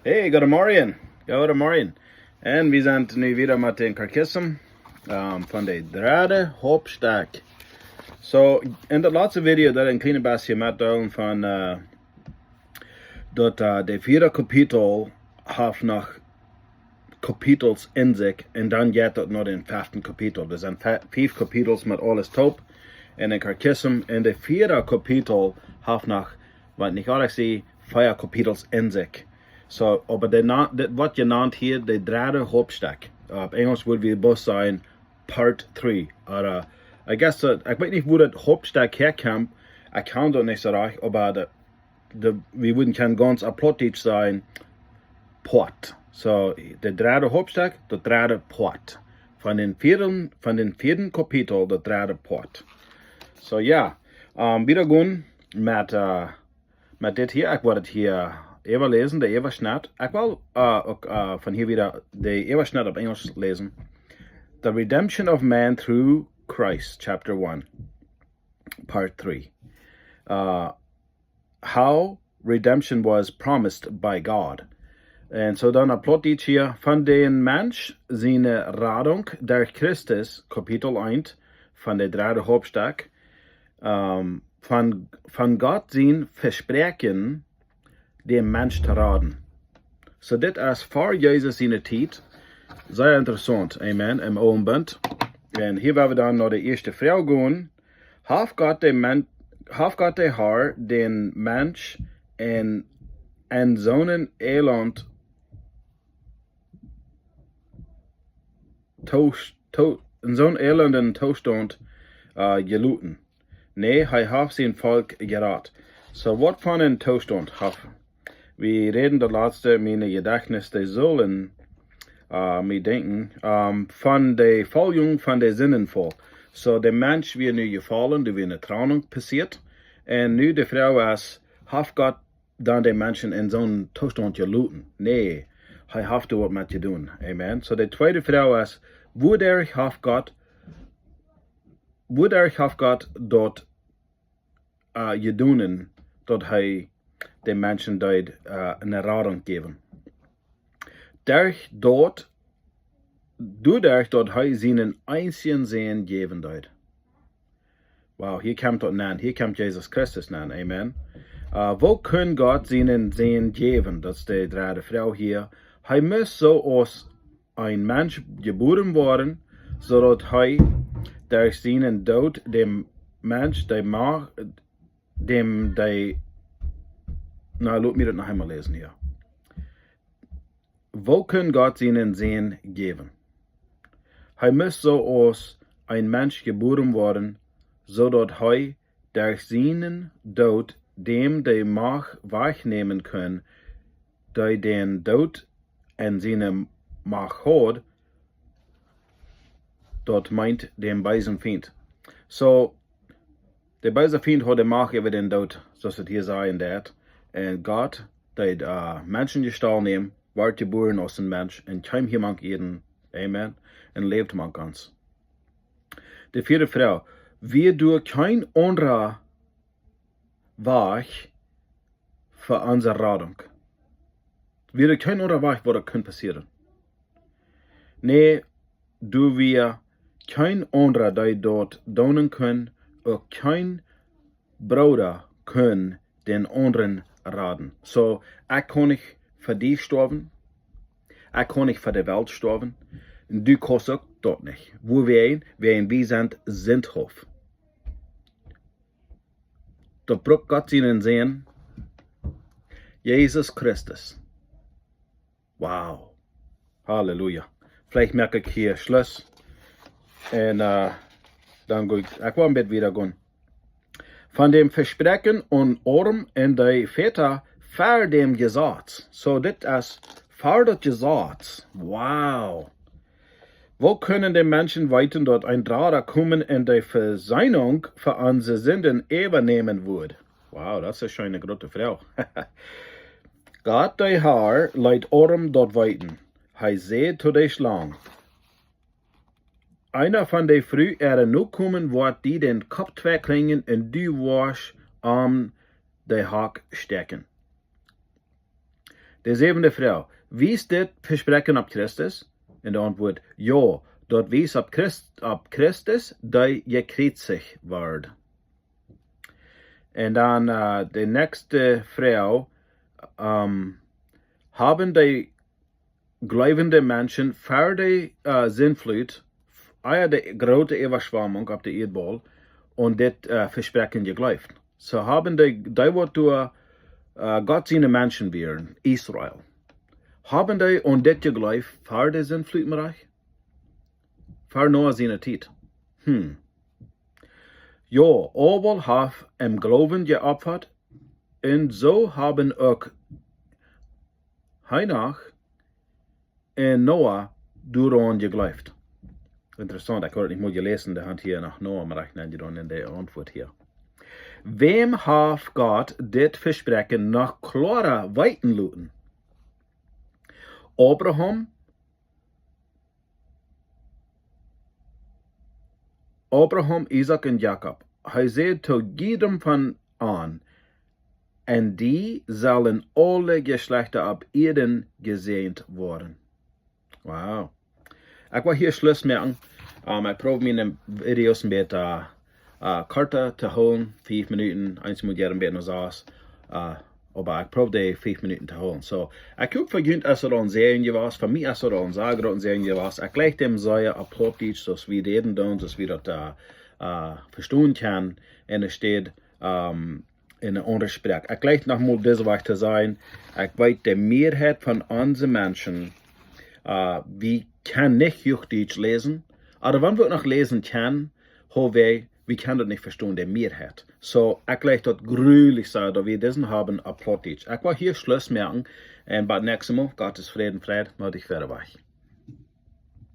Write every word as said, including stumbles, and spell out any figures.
Hey, goodemorjen. Goodemorjen. Un wie sent nu wada met dän Katechism, ähm, von de dredde Hauptstekj. So, en daut latste Video deed ekj een kjlien bät metdeelen von, äh, daut, äh, de vieede Kapitel haft noch Kapitels en sikj, un dan jeit daut no dän feften Kapitel. Doa sent fe-, fief Kapitels met aules toop en dän Katechism, un de vieede Kapitel haft noch, waut nich aundasch es, vea Kapitels en sikj. So, oba de na-, dit woat jenant hia de dredde Hauptstekj. Opp Enjlisch wudd wie bloos sajen Part three. Oba, I guess, äh, ekj weet nich, wua daut Hauptstekj häakjemt. Ekj kaun daut nich soo rajcht, oba de, de, wie wudden kjennen gaunz opp Plautdietsch sajen, Poat. So, de dredde Hauptstekj, de dredde Poat. Von dän vieeden, von dän vieeden Kapitel, de dredde Poat. So, jo, ähm, wie gonen met, äh, met dit hia. Ekj woa daut hia äwaläsen, de Äwaschnitt. Ekj well, äh, uk, äh, von hia wada de Äwaschnitt opp Enjlisch läsen. The Redemption of Man Through Christ, Chapter one, Part three. Äh, How redemption was promised by God. Un so dan opp Plautdietsch hia, von dän Mensch siene Radunk derch Christus, Kapitel eent, von de dredde Hauptstekj, ähm, von, von Gott sien Vespräakjen, dän Mensch to raden. So, dit es ver Jesus siene Tiet. Sea interessaunt, amen, em Oolen Bunt. Un hia woa wie dan no de ieeschte Froag gonen. Haft Gott de Men-, haft Gott de Herr dän Mensch en, en soon Elend Toos-, to-, en soon elenden Toostaunt, äh, jeloten? Nä, hee haft sien Volkj jerat. So, waut fa een Toostaunt haft, wie räden daut latste, mien Jedajchtnis, dee sullen, äh, mie denkjen, ähm, von de Foljen von de Sindenfaul. So, de Mensch wia nu jefollen, doa wia eene Trennung passieet. Un nu de Froag es, haft Gott dan de Menschen en soon Toostaunt jeloten? Nä, hee haft doa waut met jedonen. Amen. So, de tweede Froag es, wuaderch haft Gott, wuaderch haft Gott daut, äh, jedonen, daut hee de Menschen deed, äh, eene Radunk jäwen? Derch daut, doaderch daut hee sienen eensjen Sän jäwen deed. Wow, hia kjemt daut aun, hia kjemt Jesus Christus aun, amen. Äh, woo kunn Gott sienen Sän jäwen? Daut es de dredde Froag hia. Hee must soo aus een Mensch jebuaren woaren, soo daut hee derch sienen Doot däm Mensch de Macht, däm de, na, lot mie daut noch eemol läsen hia. Woo kunn Gott sienen Sän jäwen? Hee must soo aus een Mensch jebuaren woaren, soo daut hee derch sienen Doot däm de Macht wajchnämen kunn, dee dän Doot en siene Macht haud, daut meent dän beesen Fient. So, de beese Fient haud de Macht äwa dän Doot, soo aus et hia sajen deit. Un Gott deed, äh, Menschenjestault nämen, wort jebuaren aus een Mensch un kjeem hia mank ons. Amen. Un läwd mank ons. De vieede Froag. Wia doa kjeen aundra Wajch fa onse Radunk? Wia doa kjeen aundra Wajch, woo daut kunn passieren? Nä, doa wia kjeen aundra, dee daut doonen kunn, uk kjeen Brooda kunn dän aundren raden. So, ekj kaun nich fa die stoawen. Ekj kaun nich fa de Welt stoawen. Un du kaust uk daut nich. Wuawäajen? Wäajen wie sent sindhauft. Daut brukt Gott sienen Sän, Jesus Christus. Wow. Halleluja. Veleicht moak ekj hia Schluss. Un, äh, dan go ekj, ekj well een bät wieda gonen. Von däm Vespräakjen aun Adam un de Väta ver däm Jesaz. So, dit es ver daut Jesaz. Wow. Woo kunnen de Menschen weeten, daut een Rada komen un de Vesöhnunk fa onse Sinden äwanämen wudd? Wow, daut es eene groote Froag. Gott, de Herr, leet Adam daut weeten. Hee säd to de Schlang: Eena von de Fru äare Nokomen woat die dän Kopp tweiekjrieen un du woascht am de Hak stäakjen. De säwende Froag: Wiest dit Vespräakjen opp Christus? Un de Auntwuat: Jo, daut wiest opp Christ, opp Christus, dee jekjriezicht wort. Un dan, äh, de näakjste Froag: ähm, haben dee jleewende Menschen ver de, äh, Sintflut, ea de groote Äwaschwamunk opp de Ieedbaul, aun dit, äh, Vespräakjen jejleeft? Soo haben dee, dee waut doa, äh, Gott siene Menschen wieren, Israel, haben dee aun dit jejleeft ver de Sintflut, mea? Ver Noah siene Tiet? Hm. Jo, Abel haft em Gloowen jeopfat, un soo haben uk Henoch un Noah doaraun jejleeft. Interessaunt, ekj haud daut nich mol jeläsen, dee haud hia noch Noah, mea ekj nenne dan en de Auntwuat hia. Wäm haft Gott dit Vespräakjen noch kloara weeten loten? Abraham, Abraham, Isaak un Jakob. Hee säd to jiedem von an: En die sellen aule Jeschlajchta opp Ieed jesäajent woaren. Wow. Ekj well hia Schluss moaken. Ähm, ekj proow miene Videos een bät, äh, äh, korta to hoolen, fief Minuten, eenjemol jieren een bät no sas. Äh, oba ekj proow dee fief Minuten to hoolen. Soo, ekj hop fa junt es et een Säajen jewast, fa mie es et een sea grooten Säajen jewast. Ekj jleich däm sea opp Plautdietsch, soo aus wie räden doonen, soo aus wie daut, äh, äh, vestonen kjennen, enne Städ, ähm, en eene aundre Sproak. Ekj jleich noch mol dise Wäakj to sajen, ekj weet, de Mearheit von onse Menschen, äh, wie kjennen nich Huachdietsch läsen, oba wan wie noch läsen kjennen, hab wie, wie kjennen daut nich vestonen, de Mearheit. Soo, ekj jleich daut grulich sea, daut wie disen haben opp Plautdietsch. Ekj well hia Schluss moaken, un bat näakjstet Mol, Gottes Fräd un Freid, mott ekj wieda wajch.